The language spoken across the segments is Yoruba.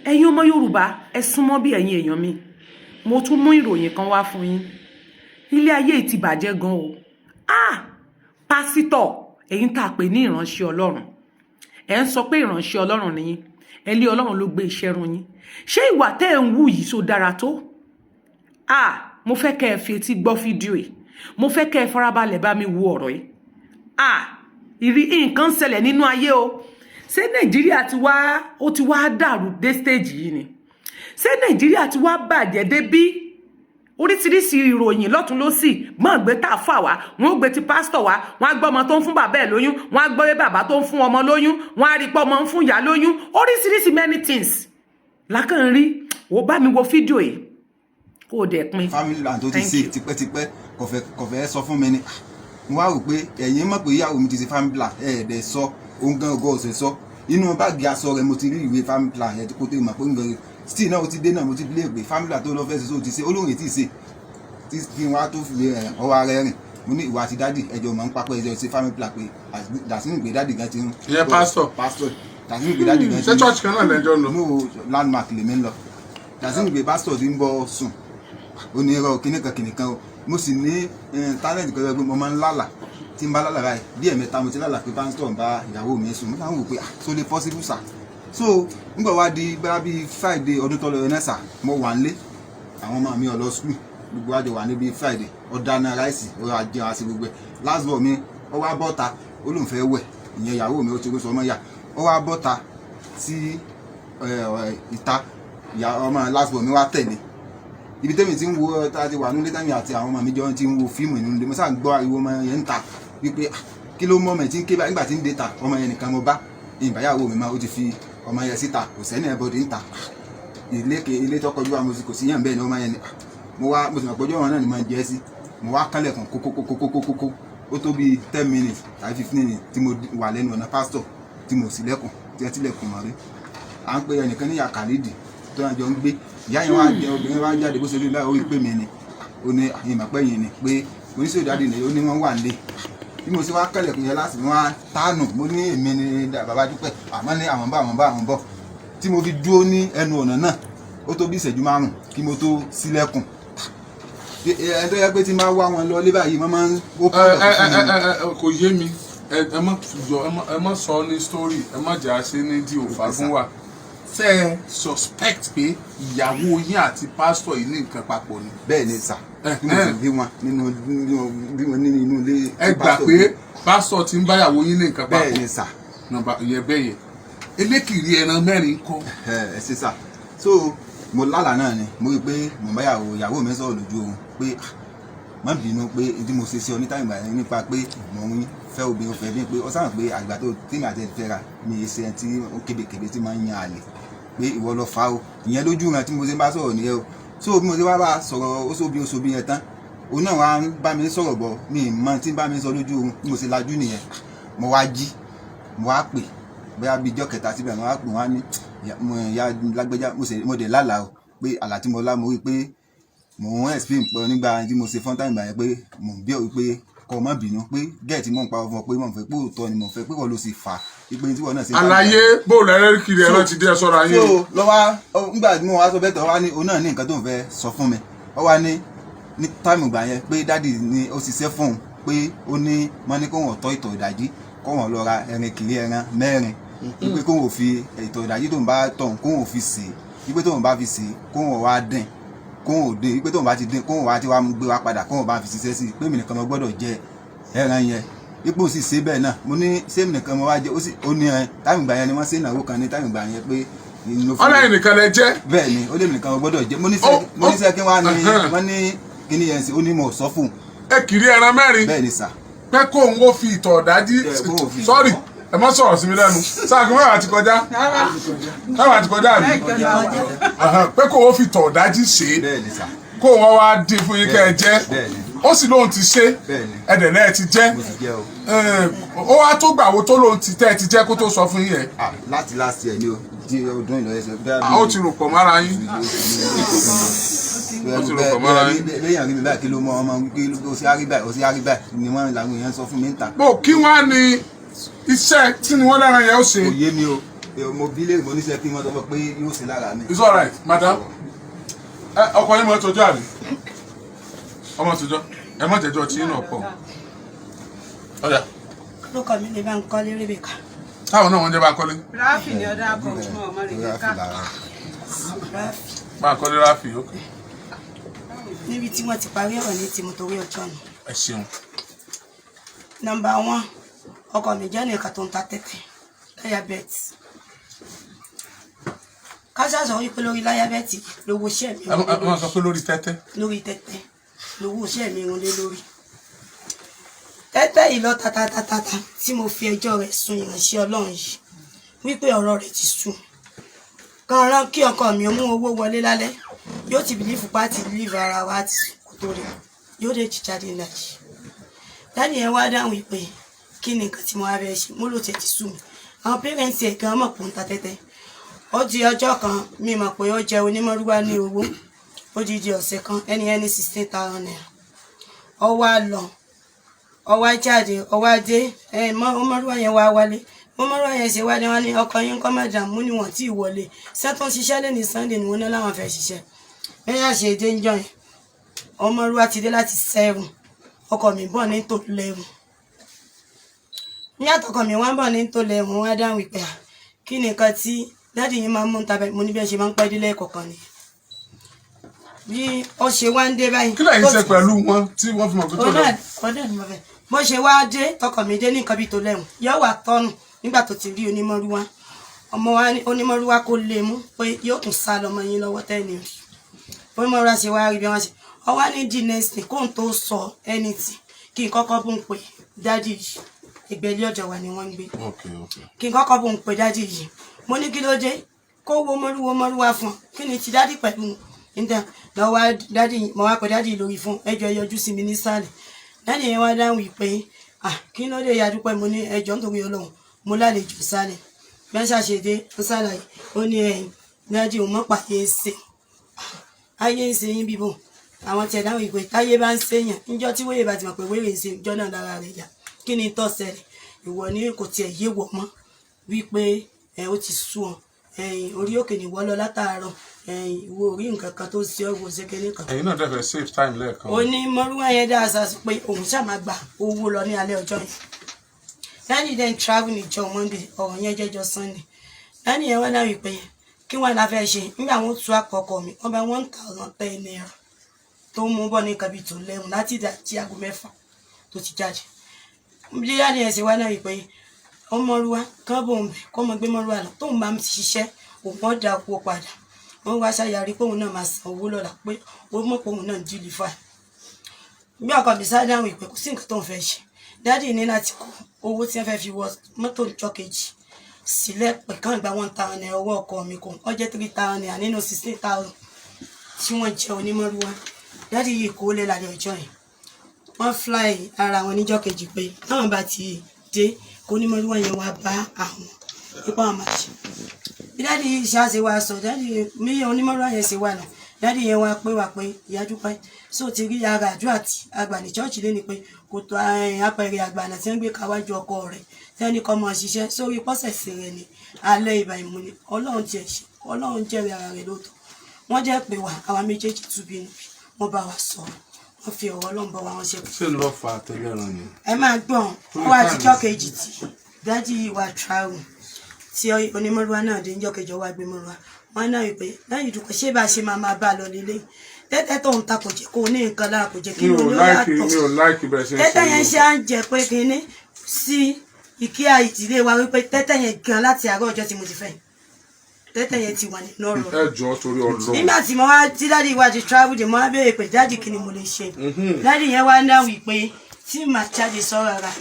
Ẹ̀yin ọmọ Yorùbá, ẹ súnmọ́ bí ẹ̀yin èèyàn mi. Mo tún mú ìròyìn kan wá fún yín. Ilé ayé ti bàjẹ́ gan o. Ah, pásítọ̀, ẹ̀yin tá a pè ní ìránṣẹ́ Ọlọ́run, ẹ̀ ń sọ pé ìránṣẹ́ Ọlọ́run nìyí, ẹ lé Ọlọ́run ló gbé iṣẹ́ run yín. Ṣé ìwà tẹ́ ẹ̀ ń wù yìí tó dára tó? Ah, mo fẹ́ kẹ́ ẹ fi etí gbọ́ fídíò yìí. Mo fẹ́ kẹ́ ẹ farabalẹ̀ bá mi wo ọ̀rọ̀ yìí. Ah, ìrí nǹkan ń ṣẹlẹ̀ nínú ayé o. Ṣé Nàìjíríà ti wá, ó ti wá dàrú dé stage yìí ni? Ṣé Nàìjíríà ti wá bàjẹ́ débí? Oríṣiríṣi ìròyìn lọ́tún lọ́sì. Gbọ́n gbé tá a fà wá, wọ́n ó gbé ti pásítọ̀ wá, wọ́n á gbọ́ ọmọ tó ń fún bàbá ẹ̀ lóyún, wọ́n á gbọ́ pé bàbá tó ń fún ọmọ lóyún, wọ́n á rí pé ọmọ ń fún ìyá lóyún. Oríṣiríṣi many things lákàn rí. Wò bá mi wo fídíò yìí, kó o dẹ̀ pín. Family plan tó ti ṣe tipẹ́tipẹ́, kò fẹ́ sọ fún mi ni. Mo wá rò pé ẹ̀yin mọ̀ pé ìyàwó mi ti ṣe family plan, ẹ̀ ẹ̀ dẹ̀ sọ. Òun gan ọgọ́ ọ̀sẹ̀ sọ. Inú báàgì aṣọ rẹ̀ mo ti rí ìwé family plan yẹn kó tó mọ̀ pé ń gbẹ̀rẹ̀. Still náà, ó ti dé náà, mo ti lé pé family plan tó lọ fẹ́ ṣe, tó ti ṣe? Olóhùn ètí ṣe tí kí n wá tó fi ọwọ́ ara rìn. Mo ní ìwà àti daddy ẹjọ́ mọ̀ ń papọ̀, ẹjọ́ ṣe family plan, pé dàsínú pé daddy gan ti ń. Ìyẹn pásítọ̀? Pásítọ̀, dàsínú pé daddy gan ti Ṣé church kan náà lẹ́jọ́ ń lọ? No, Landmark lèmi ń lọ. Dàsínú pé pásítọ̀ ti ń bọ́ sùn. Ó ní irọ́, kíníkan kíníkan o. Mo sì ní talent kan pé mo máa ń lálà. Tí n bá lálà báyìí, bí ẹ̀mẹ́ta mo ti lálà pé pásítọ̀ ń bá ìyàwó mi sùn. Mo máa ń wò pé, ah, so lè possible sà? So nígbà wá di bá bí Friday ọdún tó lọ yẹn náà sà, mo wà nílé, àwọn ọmọ mi ò lọ school, gbogbo àjọ wà níbi. Friday, ó dáná rice, ó wá jẹun àti gbogbo ẹ̀. Last born mi, ó wá bọ́ta, ó lóun fẹ́ wẹ̀. Ìyẹn ìyàwó mi, ó ti kó sọ ọmọ yà. Ó wá bọ́ta sí ìta. Ìyá ọmọ last born mi wá tẹ̀lé ibi tẹ́mi ti ń wo, tá a ti wà nílé, tẹ́mi àti àwọn ọmọ mi jọ ti ń wo fíìmù nínú ilé. Mo sáà ń gbọ́ ariwo ọmọ yẹn ń ta wípé, ah, kí ló mọ́ ọmọ ẹ̀ tí ń ké báyìí? Nígbà tí ń dé ta, ọmọ yẹn nìkan mo bá. Ìbáyàwó mi máa ó ti fi ọmọ yẹn síta, kò sẹ́ni ẹ̀ bọ́dé ń ta ilé ke ilé tó kọjú wa. Mo sì kò sí yàn bẹ́ẹ̀ ni ọmọ yẹn ni. Mo wá, mo sì mọ̀ pé ọjọ́ wọn náà ni mo ń jẹ́ sí. Mo wá kánlẹ̀kùn kókókókókókó. Ó tó bíi 10 minutes tàbí 15 minutes tí mo wà lẹ́nu ọ̀nà pásítọ̀ tí mo sì lẹ́kùn tí ẹ tilẹ̀kùn mọ́ rí. À ń pe ẹnìkan ní Yàkàlídì tó náà jọ ń gbé. Ìyá yẹn wá jẹ obìnrin wá jáde. Bó ṣe rí báyìí, ó rí pé mi ni. Ó ní ìmọ̀ pẹ́ yìí ni pé oníṣòwò daddy ni. Ó ní wọ́n wà nílé. Bí mo ṣe wá kẹlẹ̀kùn yẹn láti wọ́n á tánù, mo ní èmi ni bàbá Dúpẹ́. Àmọ́ ní àwọn bá àwọn bá àwọn bọ̀. Tí mo fi dúró ní ẹnu ọ̀nà náà, ó tó bí ìṣẹ́jú 5 kí mo tó ṣílẹ̀kùn. Ẹni tó yẹ pé tí máa wá wọn lọ lé báyìí, wọ́n máa ń ó ẹ kọ́ ẹ ẹ ẹ ẹ, kò yé mi. Ẹ má jọ, ẹ má sọ ní story, ẹ má jà ṣe ní di òfàgùn wa. Ṣé ẹ suspect pé ìyàwó yín àti pásítọ̀ yìí ní nǹkan papọ̀ ni? Bẹ́ẹ̀ ni sà. Bí mo sì bí wọn nínú bí wọn nínú inú ilé. Ẹ gbà pé pásítọ̀ ti ń báyàwó yín ní nǹkan papọ̀? Bẹ́ẹ̀ ni sà. Nọ́mbà ìyẹn bẹ́ẹ̀ yẹn. Elékìrí ẹran mẹ́rin kọ́? Ẹ ṣe sà. So mo lálàá náà ni, mo rí i pé mo bá ìyàwó mi sọ̀rọ̀ lójú oorun pé, ah, má bínú pé tí mo ṣe sí ọ ní táyìnbá yẹn nípa pé mò ń fẹ́ obìnrin fẹ́ bí pé ọ sábà pé àgbà tó tèmi àti ẹ̀ fẹ́ra mi ì ṣe ẹni tí ó kébékébé tí máa ń yan àlè, pé ìwọ lọ fà o. Ìyẹn lójú rẹ tí mo ṣe ń bá sọ̀rọ̀ nìyẹn o. So bí mo ṣe wá bá sọ̀rọ̀, ó sóbi ó sóbi yẹn tán, òun náà wá ń bá mi sọ̀rọ̀ bọ̀. Mi ì mọ tí ń bá mi sọ lójú oorun. Bí mo ṣe lajú nìyẹn, mo wá jí, mo wá pè bóyá bíi ijọ́ kẹta síbẹ̀, mo wá pè wọ́n á ní mo ìyá lágbẹ́já, mo sì mo dẹ̀ lálàá o, pé àlá tí mo lá, mo rí i pé mò ń explain pé nígbà tí mo ṣe fún time yẹn pé mò ń bí ọ pé kọ́ ọ má bínú pé gẹ́ẹ̀tì mò ń pa ọ fún ọ, pé mò ń fẹ́ pé òótọ́ ni mò ń fẹ́, pé wọ́n ló sì fà á, pé tí wọ́n náà ṣe. Àlàyé bóòlù ẹlẹ́kìrì ẹran ti dé, ẹ sọ́ra yín o. So lọ́wọ́ nígbà tí mo wá sọ bẹ́ẹ̀ tọ́, wá ní òun náà ní nǹkan tó ń fẹ́ sọ fún mi. Ó wá ní time ìgbà yẹn pé daddy ni ó ṣiṣẹ́ fún òun, pé ó ní wọ́n ní kóun ọ̀tọ́ ìtọ̀ ìdájí, kóun lọ ra ẹran kìlí ẹran mẹ́rin, wípé kóun ò fi ìtọ̀ ìdájí tóun bá tọ̀, kóun ò fi sè é, wípé tóun bá fi sè é, kóun wá dín, kóun ò dín, wípé tóun bá ti dín, kóun wá ti wá gbé wá padà, kóun bá fi ṣiṣẹ́ sí i, pé èmi nìkan mo gbọ́dọ̀ jẹ ẹran yẹn. Ipò sì ṣe bẹ́ẹ̀ náà. Mo ní sẹ́mi nìkan mo wá jẹ? Ó sì ó ní ẹ time ìgbà yẹn ni wọ́n ṣe ìnáwó kan ní time ìgbà yẹn pé ló fi. Ọlẹ́yìn nìkan lẹ jẹ́? Bẹ́ẹ̀ ni, ó lé mi nìkan mo gbọ́dọ̀ jẹ. Mo ní sẹ́ kí wọ́n á ní wọ́n ní kíní yẹn sí. Ó ní mo sọ fún un. Ẹ kiri ẹran mẹ́rin? Bẹ́ẹ̀ ni sà. Pé kóun ó fi ìtọ̀ ọ̀dájí? Ẹ, kóun ó fi. Sọ́ọ̀rì, ẹ má sọ̀rọ̀ sí mi lẹ́nu. Sáà 10 ti kọjá, 10 ti kọjá àbí? Pé kóun ó fi ìtọ̀ ọ̀dájí ṣe é? Bẹ́ẹ̀ ni sà. Kóun wọ́n wá dín fún yín kẹ́ ẹ jẹ́? Bẹ́ẹ̀ ni. Ó sì lóun ti ṣe? Bẹ́ẹ̀ ni. Ẹ̀dẹ̀ náà ti jẹ́? Mo sì jẹ́ o. Ó wá tó gbà wo tó lóun ti tẹ́ ẹ ti jẹ́ kó tó sọ fún yín yẹn? Ah, láti last year ni o, di ọdún ìlọyẹsẹ. A ó ti rò pọ̀ mára yín, ó ti rò pọ̀ mọ́ra yín. Lẹ́yìn àrí mi báyìí, kí ló mọ ọmọ, kí ló ṣe àrí báyìí, ó ṣe àrí báyìí ni wọ́n làwọn èèyàn sọ fún mi ń ta. Bó kí wọ́n á ní iṣẹ́ tí ni wọ́n lára yẹn ó ṣe? Kò yé mi o. Mo bí léèrè, mo níṣẹ́ kí wọ́n sọ fún pé yóò ṣe lára mi. It's alright, madam. Ẹ ọkọ yín mọ tọjọ́ àbí ọmọ tọjọ́, ẹ má jẹjọ tí náà pọ̀ ọjà. Orúkọ mi ni Bánkọ́lé Rebecca. Táwọn náà wọ́n jẹ́ Bánkọ́lé. Ráfì ni ọdá kan fún ọmọ rẹ̀ Ráfì ká. lára. Ráfì. Bánkọ́lé Ráfì, ok. Níbi tí wọ́n ti parí ọ̀rọ̀ ní tìmọ̀ torí ọjọ́ ni. Ẹ ṣeun. Number one, ọkọ mi jẹ́ nìkan tó ń ta tẹ́tẹ́ láyàbẹ̀tì. Káṣá sọ wípé lórí láyàbẹ̀tì lówó iṣẹ́ mi Ẹ rún lé má sọ lórí. Pé lórí tẹ́tẹ́. Lórí tẹ́tẹ́ lówó iṣẹ́ mi rún lé lórí. Tẹ́tẹ́ yìí lọ tatatatata tí mo fi ẹjọ́ rẹ̀ sun ìránṣẹ́ Ọlọ́run yìí wípé ọ̀rọ̀ rẹ̀ ti sú kan rán kí ọkọ mi ó mú owó wọlé lálẹ́, yóò ti believe pàtì leave ara wa ti kó tó rẹ̀ yóò dé ti jáde láyé. Daddy yẹn wá dáhùn wípé kí ni nǹkan tí mo wá bẹ́ẹ̀ ṣe, mo lò tẹ̀ ti sú mi. Àwọn parents ẹ̀ gan mọ̀ pé ó ń ta tẹ́tẹ́. Ó di ọjọ́ kan, mi mọ̀ pé ó jẹ onímọ̀rúwá ní owó. Ó di ọ̀sẹ̀ kan, ẹni ẹni ₦16,000. Ó wá lọ, ó wá jáde, ó wá dé ẹ mọ ọmọrúwá yẹn wá wálé. Ọmọrúwá yẹn ṣe wálé, wọn ní ọkọ yín kọ́, madam. Mú ni wọ́n tí ì wọlé ṣé tó ń ṣiṣẹ́ lẹ́ni Sunday ni wọ́n ní láwọn fẹ́ ṣiṣẹ́ bẹ́ẹ̀ yà ṣe dé ń jọ yẹn. Ọmọrúwá ti dé láti 7, ọkọ mi bọ̀ ní tó 11. Ní àtọkọ mi wọ́n bọ̀ ní tó 11, wọ́n á dáhùn ìpè à kí ni nǹkan tí daddy yín máa ń mú tàbí mo ní bí ẹ ṣe máa ń pẹ́ délé ẹ̀kọ̀ọ̀kan ni bí ó ṣe wá ń dé báyìí. Kí lẹ́yìn ṣe pẹ̀lú wọn tí wọ́n fi mọ̀ pé tó lọ? Ọ̀dà ni mo fẹ́. Bó ṣe wá dé, tọkọ mi dé ní nǹkan bíi tó lẹ́hùn, yóò wà tọ́nù nígbà tó ti rí onímọ̀rúwá. Ọmọ wa ní onímọ̀rúwá kó lè mú pé yóò tún sá lọmọ yín lọ́wọ́ tẹ́ni rí. Onímọ̀rúwá ṣe wá rí bí wọ́n ṣe ọ wá ní the next thing kóun tó sọ anything, kí n kọ́kọ́ bó ń pè daddy yìí. Ìgbẹ́lẹ́ ọ̀dọ̀ wa ni wọ́n ń gbé. Kí n kọ́kọ́ bó ń pè daddy yìí. Mo ní kí ló dé kó wo mọ́rúwo mọ́rúwá fún ọ, kí ni ti daddy pẹ̀lú níta lọ́wọ́ daddy? Mo wá pè daddy lórí fún ẹjọ́, ẹ yọjú sí mi nísàlẹ̀. Daddy yẹn wá dáhùn wípé, ah, kí ló dé, yadúpẹ́? Mo ní ẹjọ́ nítorí Ọlọ́run, mo lálejò sálẹ̀. Bí wọ́n ṣàṣedé, ó ṣàlàyé, ó ní ẹ̀yìn daddy òun mọ́ pàdé ṣe ayé ń ṣe yín bíbò. Àwọn tiẹ̀ dáhùn ìpè táyé bá ń ṣèyàn níjọ́ tí wéyè bá ti mọ̀ pé wéyè ń ṣe ìjọ́ náà lára rẹ̀ yá. Kí ni tó ṣẹlẹ̀? Ìwọ ní kò tiẹ̀ yé wọ̀ mọ́ wípé ẹ ó ti sú ọ, ẹ̀yìn orí òkè ní wọ́ lọ látàárọ̀, ẹ̀yìn ìwọ orí nǹkan kan tó ṣe ọ́ wò ṣe kéde kan. Ẹ̀yin náà dẹ̀ fẹ́ save time lẹ́ẹ̀kan. Ó ní mọ́rúwá yẹn dá àṣà sí pé òun ṣáà máa gba owó lọ ní alẹ́ ọjọ́ yẹn. Daddy then travel níjọ́ Monday, ọ̀rọ̀ yẹn jẹ́jọ́ Sunday. Daddy yẹn wọ́n dáhùn pé kí wọ́n la fẹ́ ṣe nígbà wọn tú àpò ọkọ mi, wọ́n bá ₦1,010 tó mú bọ̀ ní nǹkan bíi tó lẹ́hùn láti ìdájí aago 6 tó ti jáde. Bí daddy yẹn ṣe wá náà wípé ọmọrúwa kán bòun bẹ̀ kó mọ gbé mọ́rúwa lọ, tóun bá ń ṣiṣẹ́ òun ọ̀dà owó padà. Wọ́n wá ṣàyàrí pé òun náà máa san owó lọ́la, pé ó mọ̀ pé òun náà ń deliver. Bí ọkọ mi sáré dáhùn ìpè kò sí nǹkan tó ń fẹ́ ṣe, daddy ní láti kó owó tí wọ́n fẹ́ fi wọ mọ́tò ìjọ kejì sílẹ̀ pé kàn gba ₦1,000 ọwọ́ ọkọ mi, kò ó jẹ́ ₦3,000 nínú 16,000 tí wọ́n jẹ́ onímọ̀rúwá. Daddy yìí kó lé lálẹ́ ọjọ́ yẹn, wọ́n fly ara wọn níjọ́ kejì pé táwọn bá ti dé kó onímọ̀rúwá yẹn wá bá àwọn ipá wọn máa ṣe. Bí daddy yìí ṣáṣe wá sọ daddy mi, onímọ̀rúwá yẹn ṣe wà náà, daddy yẹn wá pé wá pé ìyá Dúpẹ́ so ti rí ara àdúrà tí àgbà ní church lé ní pé kò tó apẹ̀rẹ̀ àgbàna tí wọ́n gbé káwájú ọkọ rẹ̀ tí wọ́n ní kọ́ máa ṣiṣẹ́ sórí pọ́sẹ̀sì rẹ̀ ní alẹ́ ìbà ìmúni. Ọlọ́run tiẹ̀ ṣe, Ọlọ́run jẹ́rìí ara rẹ̀ lóòótọ́. Wọ́n jẹ́ pé wà àwa méjèèjì túbí nù, wọ́n bá wa sọ̀rọ̀, wọ́n fi ọ̀rọ̀ Ọlọ́run bá wa wọn ṣe. Ṣé ń lọ fa àtẹlẹ́ran yẹn? Ẹ máa gbọ́n ó wá àtijọ́ kejì tí daddy yìí wà travel, tí onímọ̀rúwá náà dé níjọ́ kejì, ọwọ́ agbémọ̀rúwá wọn náà wípé lẹ́yìn ìdúpẹ́ ṣé bá a ṣe máa máa bá a lọ lélẹ̀, tẹ́tẹ́ tó ń ta kò jẹ́ kó ní nǹkan lára, kò jẹ́ kí Mi ò ló ní ó like yàtọ̀. Mi ò like bẹ́ẹ̀ ṣe ń ṣe. Tẹ́tẹ́ yẹn ṣe à ń jẹ pé kínní sí ìkíyà ìdílé wa wípé tẹ́tẹ́ yẹn gan láti àárọ̀ ọjọ́ tí mo ti fẹ́ tẹ́tẹ́ yẹn ti wà nínú ọ̀rọ̀. Ẹ jọ̀ọ́, torí Ọlọ́run. Nígbà tí mo wá tí daddy wá ti travel dé, mo wá béèrè pé daddy, kí ni mo lè ṣe? Daddy yẹn wá ń dáhùn wípé tí màá jáde sọ́rọ̀ ara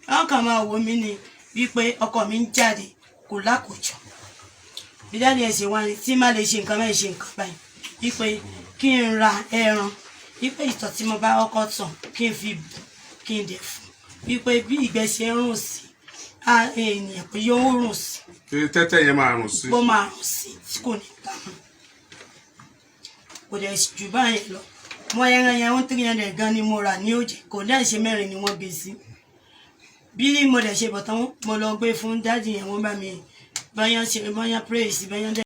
wọn kàn máa wò mí ni wípé ọkọ mi ń jáde kò lákòjọ. Bí daddy yẹn ṣe wá ní tí má lè ṣe nǹkan báyìí, ṣe nǹkan báyìí, wípé kí n ra ẹran, wípé ìtọ̀ tí mo bá ọkọ tàn kí n fi bù, kí n dẹ̀ fún, wípé bí ìgbẹ́ ṣe ń rùn sí ènìyàn pé yóò rùn sí. Kí tẹ́tẹ́ yẹn máa rùn sí. Bó máa rùn sí tí kò ní ta mọ́, kò dẹ̀ jù báyìí lọ. Mo ẹran yẹn ó 300 gan ni mo rà ní òjì, kò dẹ̀ ṣe mẹ́rin ni wọ́n gbé sí. Bí mo dẹ̀ ṣe bọ̀ tán, mo lọ gbé fún daddy yẹn, wọ́n bá mi Bọ́yán ṣe bọ́yán praise bọ́yán dẹ̀.